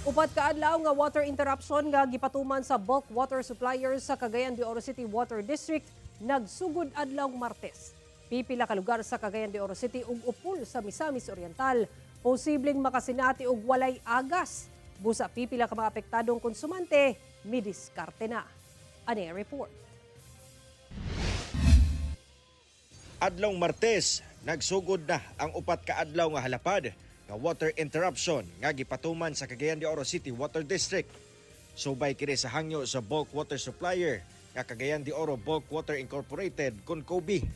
Upat ka adlaw nga water interruption nga gipatuman sa bulk water suppliers sa Cagayan de Oro City Water District nagsugod adlaw Martes. Pipila ka lugar sa Cagayan de Oro City ug upol sa Misamis Oriental posibleng makasinati og walay agas. Busa pipila ka mga apektadong konsumante midiskarte na. Ani ang report. Adlong Martes, nagsugod na ang upat ka adlaw nga halapad nga water interruption nga gipatuman sa Cagayan de Oro City Water District. Subay kini sa hangyo sa bulk water supplier nga Cagayan de Oro Bulk Water Incorporated kon COBI.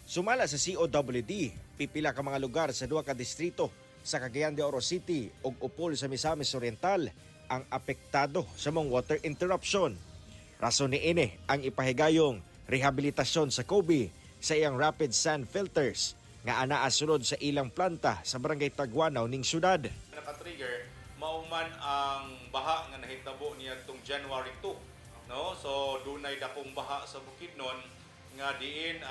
Sumala sa COWD, pipila ka mga lugar sa duha ka distrito sa Cagayan de Oro City ug upol sa Misamis Oriental ang apektado sa mong water interruption. Rason ni ini ang ipahigayong rehabilitasyon sa COBI sa iyang rapid sand filters nga anaa sulod sa ilang planta sa Barangay Taguanao ning syudad. Naka-trigger mauman ang baha nga nahitabo niadtong January 2, no? So dunay dakong baha sa Bukidnon nga diin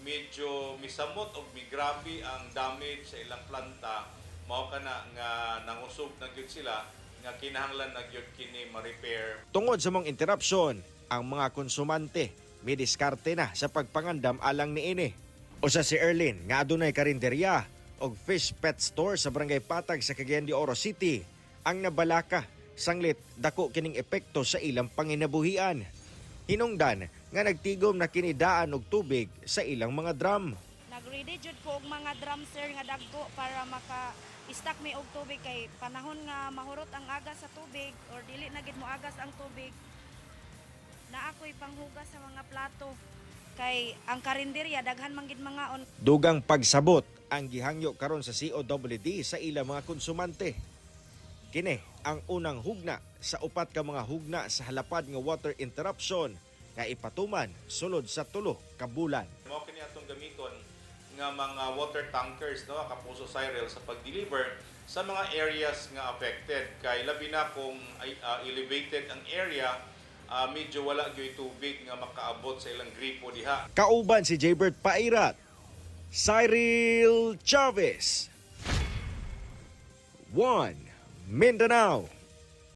medyo misamot og migrabe ang damage sa ilang planta. Mao kana nga nangusog na gyud sila nga kinahanglan na gyud kini ma-repair. Tungod sa mong interruption, ang mga konsumante midiskarte na sa pagpangandam alang niini. Usa si Erlin nga adunay karinderya og fish pet store sa Barangay Patag sa Cagayan de Oro City ang nabalaka sanglit dako kining epekto sa ilang panginabuhian. Hinungdan nga nagtigom na kini daan og tubig sa ilang mga drum. Nag-ready jud ko og mga drum, sir, nga dagko para maka stock mi og tubig kay panahon nga mahurot ang agas sa tubig or dili na gid mo agas ang tubig, na ako'y panghugas sa mga plato kay ang karinderya daghan man gid mangaon. Dugang pagsabot ang gihangyo karon sa COWD sa ilang mga konsumante. Kini ang unang hugna sa upat ka mga hugna sa halapad nga water interruption nga ipatuman sulod sa 3 ka bulan. Mao kini atong gamiton nga mga water tankers, no, Kapuso Cyril, sa pag-deliver sa mga areas nga affected kay labi na kung ay, elevated ang area, medyo wala gyud tubig nga makaabot sa ilang gripo diha. Kauban si Jaybert Pairat, Cyril Chavez, One Mindanao.